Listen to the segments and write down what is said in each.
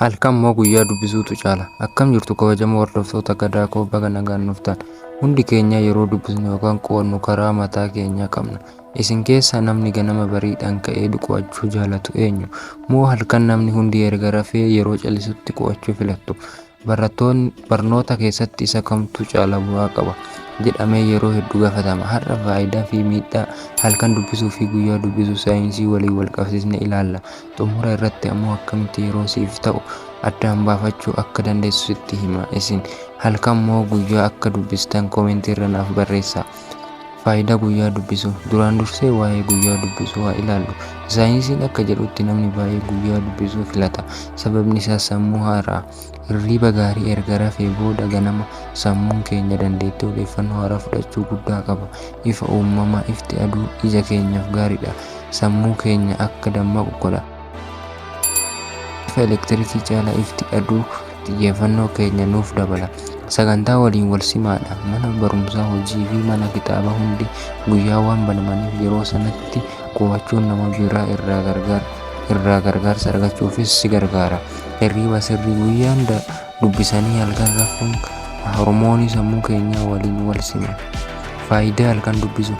Halkan moo guyyaa dubbisuutu caala? Akkam jirtu kabajamoo hordoftoota Gadaa koo, baga nagaan dhuftan. Hundi keenya yeroo dubbisnu yookaan qo'annu karaa mataa keenyaa qabna. Isin keessaa namni ganama bariidhaan ka'ee qo'achuu jaalatu eenyu? Moo halkan namni hundi erga rafee yeroo callisutti qo'achuu filattu? Barnoota keessatti isa kamtu caala bu'aa qaba jedhamee yeroo hedduu gaafatama. Har'a faayidaa fi miidhaa halkan dubbisuu fi guyyaa dubbisuu saayinsii waliin wal qabsiisnee ilaalla. Xumura irratti ammoo akkamitti yeroo siif ta'u addaan baafachuu akka dandeessu sitti hima. Isin halkan moo guyyaa akka dubbistan koomentii irra naaf barreessaa. Faayidaa guyyaa dubbisuu. Duraan dursee waa'ee guyyaa dubbisuu haa ilaallu. Saayinsiin akka jedhutti namni baay'ee guyyaa dubbisuu filata. Sababni isaas sammuu haaraa. Hirriba gaarii erga rafee booda ganama sammuun keenya dandeettii odeeffannoo haaraa fudhachuu guddaa qaba. Ifa uumamaa, ifti aduu ija keenyaaf gaariidha. Sammuu keenya akka dammaqu godha. Ifa elektirikii caalaa ifti aduu xiyyeeffannoo keenya nuuf dabala. Sagantaa waliin wal simaadha. Mana barumsaa, hojii fi mana kitaabaa hundi guyyaa waan banamaniif yeroo sanatti qo'achuun nama biraa irraa gargaarsa argachuufis si gargaara. Hirriba sirrii, guyyaan dubbisanii halkan rafuun hormoonii sammuu keenyaa waliin wal sima. Faayidaa halkan dubbisuu.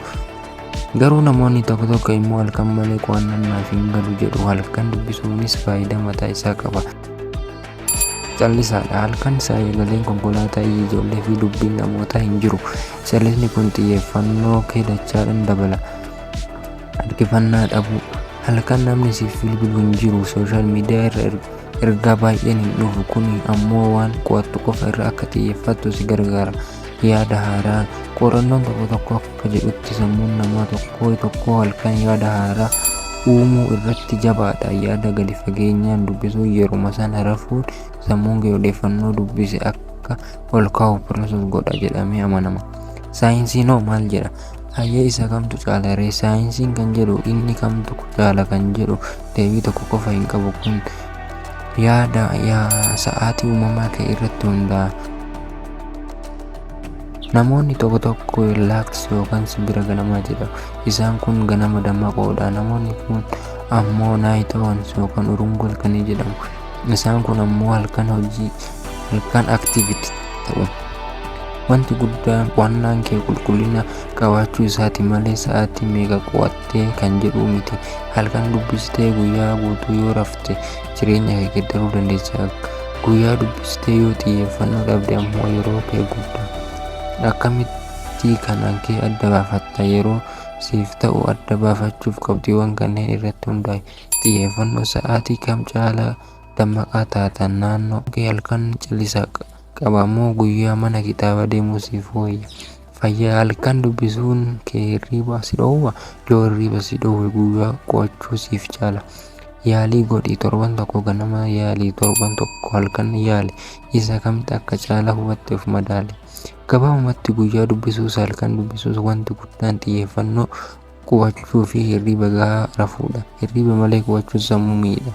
Garuu namoonni tokko tokko immoo halkan malee qo'annaan naaf hin galu jedhu. Halkan dubbisuunis faayidaa mataa isaa qaba. Callisaadha. Halkan sagaleen konkolaataa, iyyi ijoollee fi dubbiin namootaa hin jiru. Callisni kun xiyyeeffannoo kee dachaadhaan dabala. Harkifannaa dhabuu. Halkan namni siif bilbilu hin jiru. Social media irra ergaa baay'een hin dhufu. Kun ammoo waan qo'attu qofa irra akka xiyyeeffattu si gargaara. Yaada haaraa. Qorannoon tokko tokko akka jedhutti sammuun namaa tokko tokko halkan yaada haaraa uumuu irratti jabaadha. Yaada gadi fageenyaan dubbisuun yeruma sana rafuun sammuun kee odeeffannoo dubbise akka ol kaa'u process godha jedhamee amanama. Saayinsiin hoo maal jedha? Hayyee, isa kamtu caala ree? Saayinsiin kan jedhu inni kamtu caala kan jedhu deebii tokko qofa hin qabu. Kun yaada sa'aatii uumamaa kee irratti hundaa'a. Namoonni tokko tokko larks yookaan simbira ganamaa jedhamu. Isaan kun ganama dammaqoodha. Namoonni kun ammoo night owls yookaan urunguu halkanii jedhamu. Isaan kun ammoo halkan hojii halkan active ta'u. Wanti guddaan qo'annaan kee qulqullina qabaachuu isaati malee sa'aatii meeqa qo'attee kan jedhu miti. Halkan dubbistee guyyaa guutuu yoo rafte jireenya kee geeddaruu dandeessa. Guyyaa dubbistee yoo xiyyeeffannoo dhabde ammoo yeroo kee gubda. Akkamitti kana kee adda baafatta? Yeroo siif ta'u adda baafachuuf qabxiiwwan kanneen irratti hundaa'i. Xiyyeeffannoo, sa'aatii kam caalaa dammaqaa taata? Naannoo kee halkan callisa qaba moo guyyaa mana kitaabaa deemuu siif wayya? Fayyaa, halkan dubbisuun kee hirriba si dhoowwaa? Yoo hirriba si dhoowwe guyyaa qo'achuu siif caala. Yaalii godhi. Torban tokko ganama yaali, torban tokko halkan yaali. Isa kamtu akka caalaa hubatte of madaali. Gabaabumatti guyyaa dubbisuus halkan dubbisuus wanti guddaan xiyyeeffannoo qo'achuu fi hirriba gahaa rafuudha. Hirriba malee qo'achuun sammuu miidha.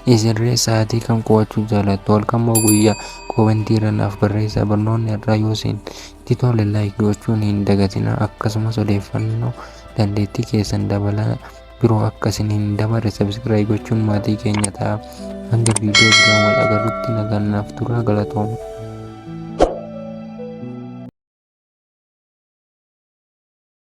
Isin ree, sa'aatii kam qo'achuu jaalattu? Halkan moo guyyaa? Koomentii irra naaf barreessaa. Barnoonni har'aa yoo isinitti tole like gochuun hin dagatinaa. Akkasumas odeeffannoo dandeettii keessan dabalaa biroo akka isin hin dabarre subscribe gochuun maatii keenya ta'aa. Hanga viidiyoo biraan wal agarrutti nagaan naaf turaa, galatooma.